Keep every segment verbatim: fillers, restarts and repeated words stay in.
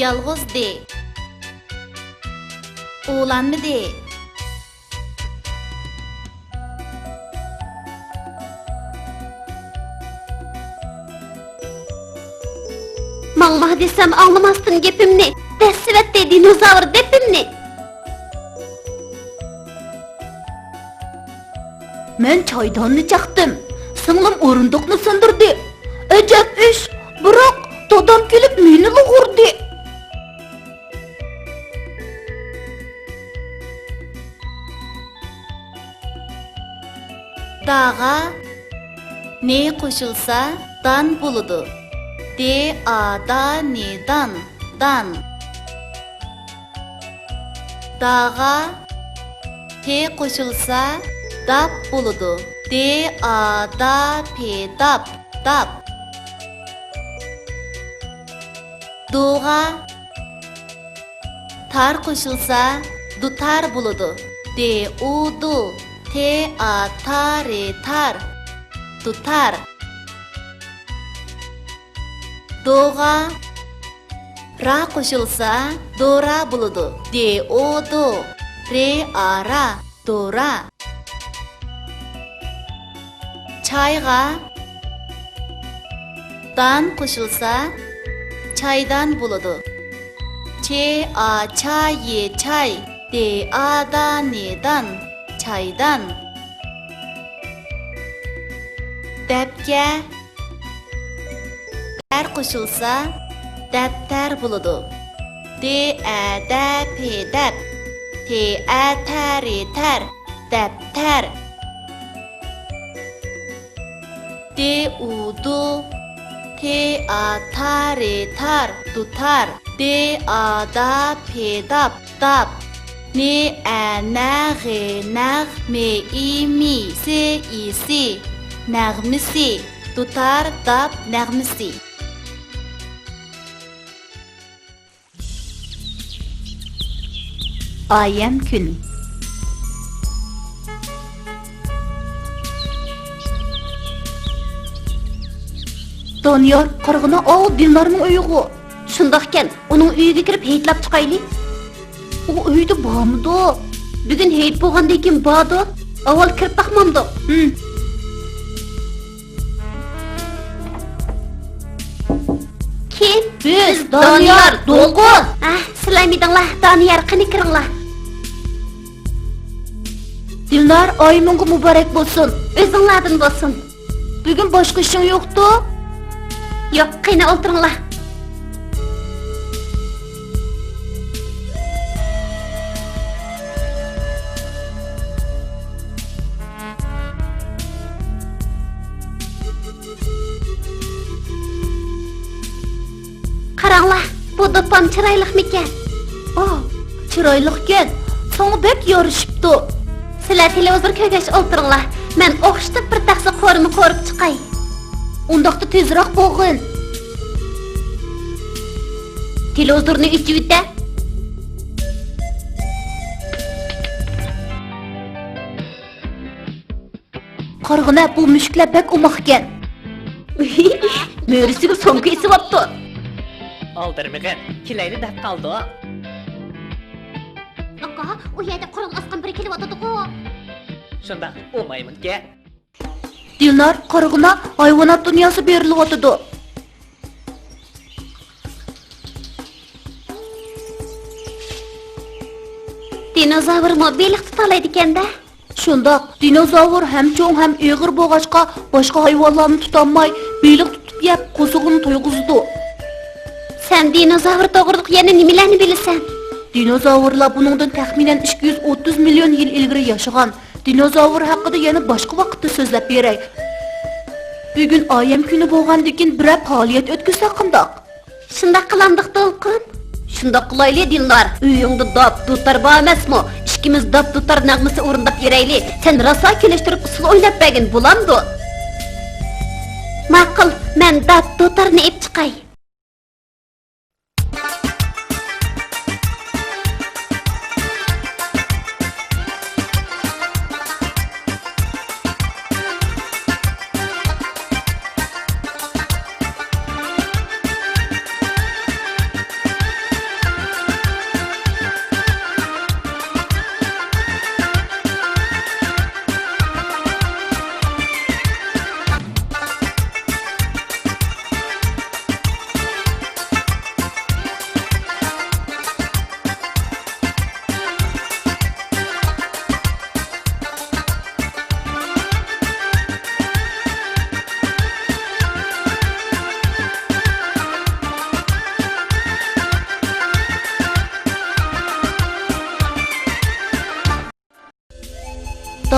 يالغۇز دې. ئۇلانمىدى. ماڭما دېسەم ئاڭلىماستىن گېپىمنى، دەسسىۋەتتى دىنوزاۋر دېپىمنى. مەن چايداننى چاقتىم، سىڭلىم ئورۇندۇقنى سىندۇردى. ئەجەب ئىش، بىراق دادام كېلىپ مېنىلا ئۇردى. داغا نې قوشۇلسا دان بولىدۇ. دې ئا دا نې دان، دان. داغا پې قوشۇلسا داپ بولىدۇ. دې ئا دا پې داپ، داپ. دوغا تار قوشۇلسا دۇتار بولىدۇ. دې ئۇ دۇ، تې ئا تا رې تار، دۇتار. دوغا را قوشۇلسا دورا بولىدۇ. دې ئۇ دۇ، رې ئا را، دورا. چايغا دان قوشۇلسا چايدان بولىدۇ. چې ئا چا يې چاي، دې ئا دا نې دان، چايدان. دەپكە تەر قوشۇلسا دەپتەر بولىدۇ. دې ئە دە پې دەپ، تې ئە تە رې تەر، دەپتەر. دې ئۇ دۇ، تې ئا تا رې تار، دۇتار. دې ئا دا پې داپ، داپ. نې ئە نە غې نەغ، مې ئى مى، سې ئى سى، نەغمىسى. دۇتار داپ نەغمىسى. ئايەم كۈنى. دانىيار، قارىغىنا، ئاۋۇ دىلنارنىڭ ئۆيىغۇ. شۇنداقكەن، ئۇنىڭ ئۆيىگە كىرىپ ھېيتلاپ چىقايلى. ئۇ ئۆيدە بارمىدۇ؟ بۈگۈن ھېيت بولغاندىن كېيىن باردۇ. ئاۋۋال كىرىپ باقمامدۇق؟ ھىم. كىم؟ بىز، دانىيار، دولقۇن. ئەھ، سىلەرمىدىڭلار؟ دانىيار، قېنى كىرىڭلار. دىلنار، ئايىمىڭغا مۇبارەك بولسۇن. ئۆزۈڭلاردىن بولسۇن. بۈگۈن باشقا ئىشىڭ يوقتۇ؟ يوق، قېنى ئولتۇرۇڭلار. قاراڭلار، بۇ دوپپام چىرايلىقمىكەن؟ ئاھ، چىرايلىقكەن، ساڭا بەك يارىشىپتۇ. سىلەر تېلېۋىزور كۆرگەچ ئولتۇرۇڭلار، مەن ئوخشىتىپ بىر تەخسە قورۇما قورۇپ چىقاي. ئۇنداقتا تېزراق بولغىن. تېلېۋىزورنى ئۆچۈرۈۋېتە. قارىغىنە، بۇ مۈشۈكلەر بەك ئوماقكەن. مۈرىسىگە سومكا ئېسىۋاپتۇ. ئالدىرىمىغىن، كېلەيلى دەپ قالدۇ. ئاكا، ئۇ يەردە قورال ئاسقان بىرى كېلىۋاتىدىغۇ. شۇنداق، ئۇ مايمۇنكەن. دىلنار، قارىغىنا، ھايۋانات دۇنياسى بېرىلىۋاتىدۇ. دىنوزاۋرمۇ بېلىق تۇتالايدىكەن-دە. شۇنداق، دىنوزاۋر ھەم چوڭ، ھەم ئېغىر بولغاچقا، باشقا ھايۋانلارنى تۇتالماي، بېلىق تۇتۇپ يەپ، قورسىقىنى تويغۇزىدۇ. سەن دىنوزاۋر توغرىلىق يەنە نېمىلەرنى بىلىسەن؟ دىنوزاۋرلار بۇنىڭدىن تەخمىنەن ئىككى يۈز ئوتتۇز مىليون يىل ئىلگىرى ياشىغان. دىنوزاۋر ھەققىدە يەنە باشقا ۋاقىتتا سۆزلەپ بېرەي. بۈگۈن ئايەم كۈنى بولغاندىكىن، بىرەر پائالىيەت ئۆتكۈزسەك قانداق؟ شۇنداق قىلامدۇق، دولقۇن؟ شۇنداق قىلايلى، دىلنار. ئۆيۈڭدە داپ، دۇتار بار ئەمەسمۇ؟ ئىككىمىز داپ، دۇتار نەغمىسى ئورۇنداپ يۈرەيلى. سەن راسا كېلىشتۈرۈپ ئۇسسۇل ئويناپ بەرگىن، بولامدۇ؟ ماقۇل، مەن داپ، دۇتارنى ئېلىپ چىقاي.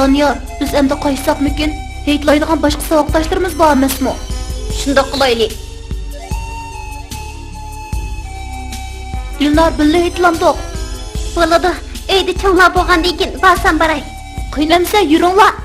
دانىيار، بىز ئەمدى قايتساقمىكىن؟ ھېيتلايدىغان باشقا ساۋاقداشلىرىمىز بار ئەمەسمۇ؟ شۇنداق قىلايلى. دىلنار، بىللە ھېيتلامدۇق؟ بولىدۇ. ئۆيدە چوڭلار بولغاندىن كېيىن بارسام باراي. قېنى ئەمىسە، يۈرۈڭلار.